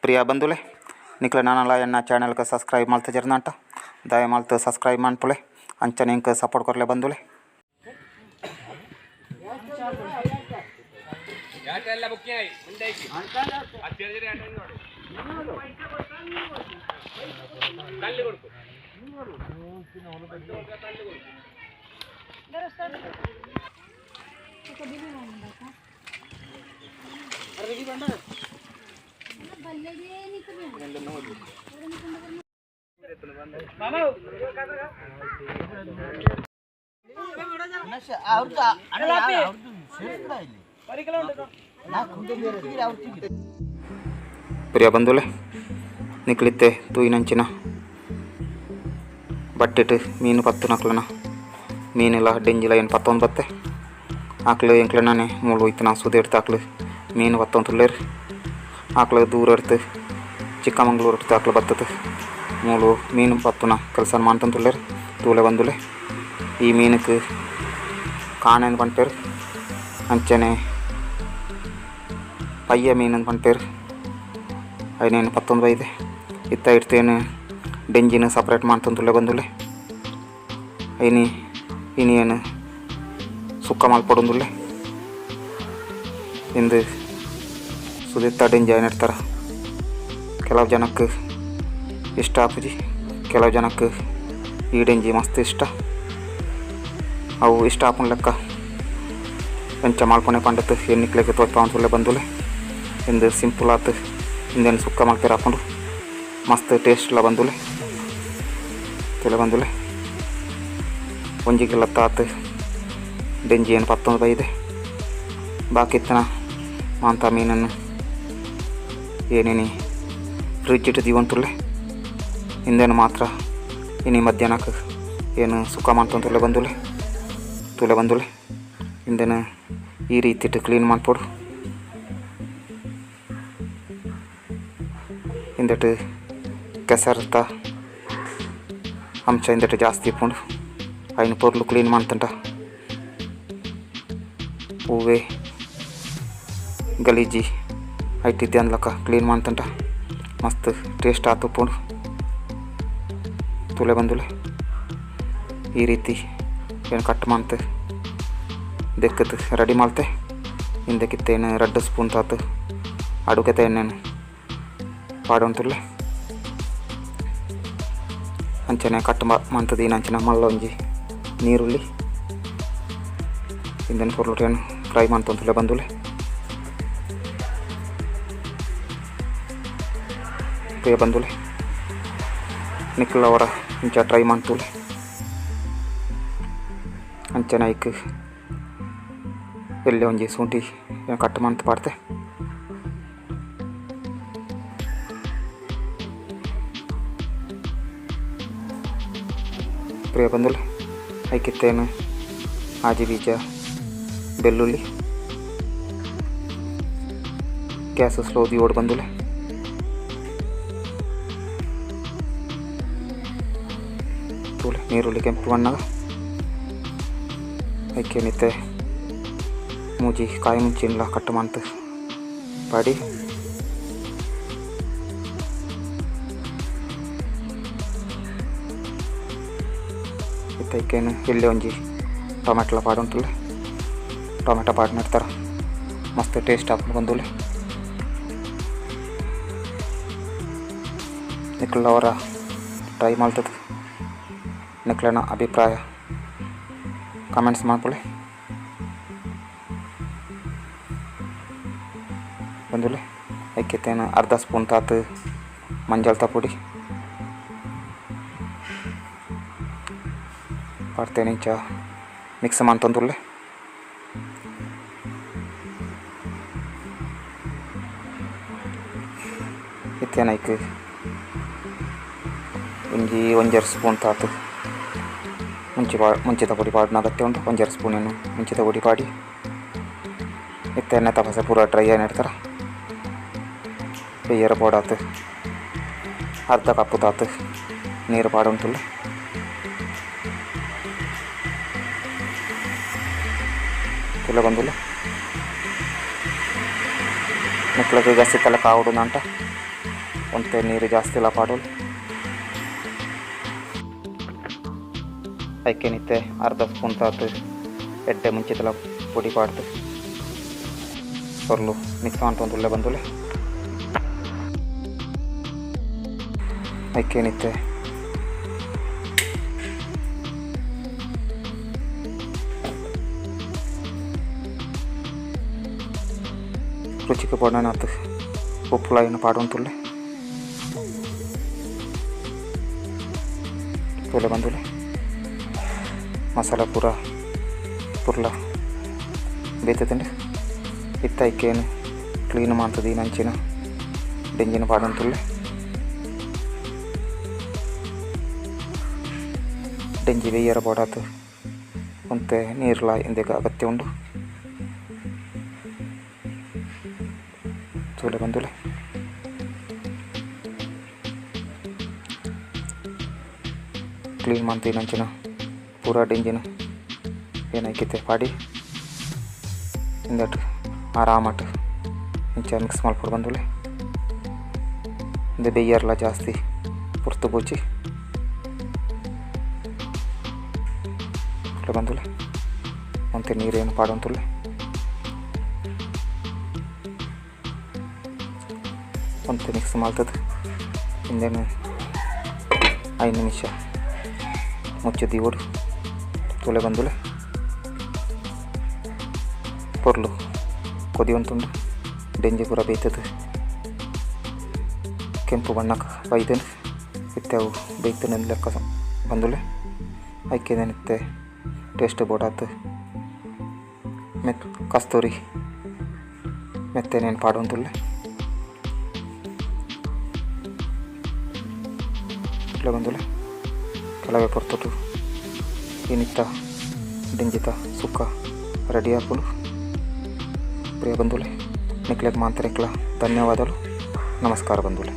ಪ್ರಿಯ ಬಂಧುಲೆ, ನಿಕ್ಲೆ ನಾನಲ ಎನ್ನ ಚಾನೆಲ್ಗೆ ಸಬ್ಸ್ಕ್ರೈಬ್ ಮಲ್ತಜೆರ್ನಾಂಟ ದಯ ಮಲ್ತ್ ಸಬ್ಸ್ಕ್ರೈಬ್ ಮನ್ಪುಲೆ, ಅಂಚನೆ ಎಂಕ್ ಸಪೋರ್ಟ್ ಕೊರ್ಲೆ ಬಂಧುಲೆ. ಪ್ರಿಯ ಬಂಧುಲೆ, ನಿಕ್ಲಿತ್ತೆ ತೂಯಿನಂಚಿನ ಬಟ್ಟೆಟ್ ಮೀನು ಪತ್ತು ನಕ್ಲನ ಮೀನೆಲ್ಲ ಡೆಂಜಿಲ ಏನು ಪತ್ತೊಂದು ಬತ್ತೆ ಆಕ್ಲು ಎಂಕ್ಲನೇ ಮೂಳು ಇತ್ತನ ಸುದೆ எடுத்து ಆಕ್ಲು ಮೀನು ಪತ್ತೊಂದು ತುಳ್ಳೇರು ಆಕ್ಲು ದೂರ எடுத்து ಚಿಕ್ಕಮಂಗ್ಳೂರು எடுத்து ಆಕ್ಲು ಬತ್ತದು ಮೂಳು ಮೀನು ಪತ್ತುನ ಕೆಲಸ ಮಾಡ್ತಂದು ತುಳ್ಳೇರು. ತೂಲೆ ಬಂದುಲೆ, ಈ ಮೀನುக்கு ಕಾಣೆಂದು ಪನ್ಪೇರು, ಅಂಚನೆ ಪಯ್ಯ ಮೀನು ಪನ್ಪೇರು. ಐನೇನು ಪತ್ತೊಂದು ಬೈದೆ ಇತ್ತ ಇಡ್ತೇನು ಡೆಂಜಿನ ಸಪ್ರೇಟ್ ಮಾಡ್ತಂದುಲ್ಲೆ ಬಂದುಲೆ. ಐನಿ ಇನಿ ಏನು ಸುಕ್ಕ ಮಲ್ಪೊಡೊಂದುಲ್ಲೆ ಇಂದು ಸುದಿತ್ತ ಡೆಂಜಿ ಐನ್ ಇಡ್ತಾರ. ಕೆಲವು ಜನಕ್ಕೆ ಇಷ್ಟ ಆಪುಜಿ, ಕೆಲವು ಜನಕ್ಕೆ ಈ ಡೆಂಜಿ ಮಸ್ತ್ ಇಷ್ಟ. ಅವು ಇಷ್ಟ ಆಪುನ ಲೆಕ್ಕ ಎಂಚ ಮಲ್ಪೊನೆ ಪಂಡತ್ ಎನ್ನಿಕ್ಲೆಗ್ ತೋಜ್ಪಾವೊಂದುಲ್ಲೆ ಬಂದುಲೆ. ಇಂದು ಸಿಂಪಲ್ ಆತ್ ಇಂದೆನ್ ಸುಕ್ಕ ಮಲ್ಪೆರೆ ಆಪುಂಡು, ಮಸ್ತ್ ಟೇಸ್ಟ್ಲ ಬಂದುಲೆ. ತುಲೆ ಬಂದುಲೆ, ಒಂಜಿ ಕಿಲತ್ತ ಆತ್ ಡೆಂಜಿ ಏನು ಪತ್ತೊಂದು ಬೈದೆ. ಬಾಕಿ ಇತ್ತನ ಮಾಂತ ಮೀನನ್ನು ಏನೇನಿ ಫ್ರಿಜ್ ಇಟ್ಟು ದೀವೊಂತುಲ್ಲೆ. ಇಂದೇನು ಮಾತ್ರ ಇನಿ ಮಧ್ಯಾಹ್ನಕ್ಕೆ ಏನು ಸುಕ್ಕ ಮಾಡ್ತೊಂದುಲ್ಲೆ ಬಂದುಲೆ. ತೂಲೆ ಬಂದುಲೆ, ಇಂದೆನ ಈ ರೀತಿ ಕ್ಲೀನ್ ಮನ್ಪೊಡು. ಇಂದೆಟ್ ಕೆಸರ್ತ ಅಂಶ ಇಂದೆಟ್ ಜಾಸ್ತಿ ಇಪ್ಪುಂಡು. ಐನ್ ಪೊರ್ಲು ಕ್ಲೀನ್ ಮಂತುಂಡ ಹೂವೆ ಗಲೀಜಿ ಐಟ್ ಇದ್ದಂದ್ಲಕ ಕ್ಲೀನ್ ಮಂತುಂಡ ಮಸ್ತ್ ಟೇಸ್ಟ್ ಆತುಪ್ಪುಂಡು. ತೂಲೆ ಬಂದುಲೆ, ಈ ರೀತಿ ಏನು ಕಟ್ ಮಂತ್ ದೆಕ್ಕತ್ ರೆಡಿ ಮಲ್ತೆ. ಇಂದಕ್ಕಿತ್ತೇನು ರಡ್ಡ್ ಸ್ಪೂನ್ ತಾತು ಅಡುಗೆತ ಎಣ್ಣೆನು ಪಾಡೊಂತುಲ್ಲೆ. ಅಂಚನೆ ಕಟ್ ಮಂತ್ ದೀನಂಚಿನ ಮಲ್ಲ ಒಂಜಿ ನೀರುಳ್ಳಿ ಇಂದೆನ್ ಪೊರ್ಲುಟೇನು ಫ್ರೈ ಮಂತೊಂತುಲ್ಲೆ ಬಂದುಲೆ. ಪ್ರಿಯ ಬಂಧುಲೆ, ನಿಕ್ಲ ಅವರ ಇಂಚ ಟ್ರೈ ಮಂತುಲೆ. ಅಂಚನೆ ಐಕ್ ಎಲ್ಲೆ ಒಂಜಿ ಶುಂಠಿ ಕಟ್ ಮಂತ್ ಪಾಡ್ತೆ. ಪ್ರಿಯ ಬಂಧುಲೆ, ಐಕಿತ್ತೇನು ಆಜಿ ಬೀಜ ಬೆಳ್ಳುಳ್ಳಿ. ಗ್ಯಾಸ್ ಸ್ಲೋ ದೀವೊಡು ಬಂಧುಲೆ. ತೂಲೆ ನೀರುಳ್ಳಿ ಕೆಂಪು ಬಣ್ಣದ ಐಕೇನಿತ್ತೆ ಮೂಜಿ ಕಾಯಿ ಮುಂಚಿನ್ಲ ಕಟ್ ಮಂತ್ ಪಾಡಿ. ಇತ್ತೆ ಐಕೇನು ಎಲ್ಲೆ ಒಂಜಿ ಟೊಮೆಟೊಲ ಪಾಡೊಂತುಲ್ಲೆ. ಟೊಮೆಟೊ ಪಾಡ್ನ ಇಡ್ತಾರ ಮಸ್ತ್ ಟೇಸ್ಟ್ ಆಪುಂಡು ಬಂಧುಲೆ. ನಿಕ್ಲ ಅವರ ಟ್ರೈ ಮಲ್ತುದು ನಿಕ್ಲೆನ ಅಭಿಪ್ರಾಯ ಕಮೆಂಟ್ಸ್ ಮನ್ಪುಲೆ ಬಂಧುಲೆ. ಐಕಿತ್ತೇನು ಅರ್ಧ ಸ್ಪೂನ್ ತಾತು ಮಂಜಲ್ತ ಪುಡಿ ಪಾಡ್ತೇನೆ. ಇಂಚ ಮಿಕ್ಸ್ ಮಂತೊಂದುಲ್ಲೆ. ಇತ್ತೇನು ಐಕ್ ಒಂಜಿ ಒಂಜರೆ ಸ್ಪೂನ್ ತಾತು ಮುಂಚಿ ಪಾ ಮುಂಚಿತ ಪೊಡಿ ಪಾಡುನ ಅಗತ್ಯ ಉಂಟು. ಒಂಜರೆ ಸ್ಪೂನ್ ಏನು ಮುಂಚಿತ ಪೊಡಿ ಪಾಡಿ. ಇತ್ತೆ ಎಣ್ಣೆ ತಪಸೆ ಪೂರ ಡ್ರೈ ಆಯ್ನ ಇಡ್ತಾರ ಬೇಯರ ಬೋಡಾತು. ಅರ್ಧ ಕಪ್ ದಾತ್ ನೀರು ಪಾಡೊಂದುಲ್ಲೆ. ತುಲೆ ಬಂದುಲೆ ನಿಕ್ಲೆಗ್ ಜಾಸ್ತಿ ತಲಕ ಆವೊಡು ಒಂತೆ ನೀರು ಜಾಸ್ತಿ ಲ ಪಾಡೊಲಿ. ಐಕೆನಿತ್ತೆ ಅರ್ಧ ಸ್ಪೂನ್ ತಾತ್ ಎಡ್ಡೆ ಮುಂಚಿತಲ ಪೊಡಿ ಪಾಡ್ದು ಪೊರ್ಲು ಮಿಕ್ಸ್ ಮಂತೊಂದುಲ್ಲೆ ಬಂದುಲೆ. ಐಕೆನಿತ್ತೆ ರುಚಿಕ್ ಬೋಡಾಯಿನಾತ್ ಉಪ್ಪುಲ ಐನ್ ಪಾಡೊಂದುಲ್ಲೆ. ತೂಲೆ ಬಂದುಲೆ ಮಸಾಲ ಪೂರ ಪುರ್ಲ ಬೇತುಂಡು. ಇತ್ತೆ ಐಕೇನು ಕ್ಲೀನ್ ಮಂತುದು ಅಂಚಿನ ಡೆಂಜಿನ ಪಾಡೊಂದುಲ್ಲೆ. ಡೆಂಜಿ ಬೇಯರ ಬೋಡಾತ್ ಒಂತೆ ನೀರ್ಲ ಇಂದೆಕ್ ಅಗತ್ಯ ಉಂಡು. ತೂಲೆ ಬಂದುಲೆ ಕ್ಲೀನ್ ಮಂತಿನಂಚಿನ ಪೂರ ಡೆಂಜಿನ ಏನೈಕಿತ್ತೆ ಪಾಡಿ ಇಂದಟ್ ಆರಾಮಟ್ ಇಂಚ ಮಿಕ್ಸ್ ಮಲ್ಪೊಡು ಬಂದುಲೆ. ಇಂದೆ ಬೇಯರ್ಲ ಜಾಸ್ತಿ ಪೊರ್ತು ಬೊಚ್ಚಿ ಬಂದುಲೆ. ಒಂತೆ ನೀರೇನು ಪಾಡೊಂದುಲ್ಲೆ. ಒಂತೆ ಮಿಕ್ಸ್ ಮಲ್ತುದು ಇಂದೆನ್ 5 ನಿಮಿಷ ಮುಚ್ಚಿ ದೀವೊಡು. ತೂಲೆ ಬಂದುಲೆ ಪೊರ್ಲು ಕೊದಿಯೊಂತುಂಡು. ಡೆಂಜಿ ಪೂರ ಬೇಯ್ತುದು ಕೆಂಪು ಬಣ್ಣಕ್ ಬೈದುಂಡು. ಇತ್ತೆ ಅವು ಬೇಯ್ತುಂಡು ಲೆಕ್ಕ ಬಂದುಲೆ. ಐಕೆ ಇತ್ತೆ ಟೇಸ್ಟ್ ಬೋಡಾತ್ ಕಸ್ತೂರಿ ಮೆತ್ತೆನೇನು ಪಾಡೊಂದುಲ್ಲೆ. ಬಂದುಲೆ ಕೆಲವೇ ಪೊರ್ತುಟು ಇನಿತ್ತ ಡೆಂಜಿತ ಸುಕ್ಕ ರೆಡಿ ಆಪುಂಡು. ಪ್ರಿಯ ಬಂಧುಲೆ ನಿಕ್ಲೆಗ್ ಮಾಂತೆರೆಗ್ಲ ಧನ್ಯವಾದಲು. ನಮಸ್ಕಾರ ಬಂಧುಲೆ.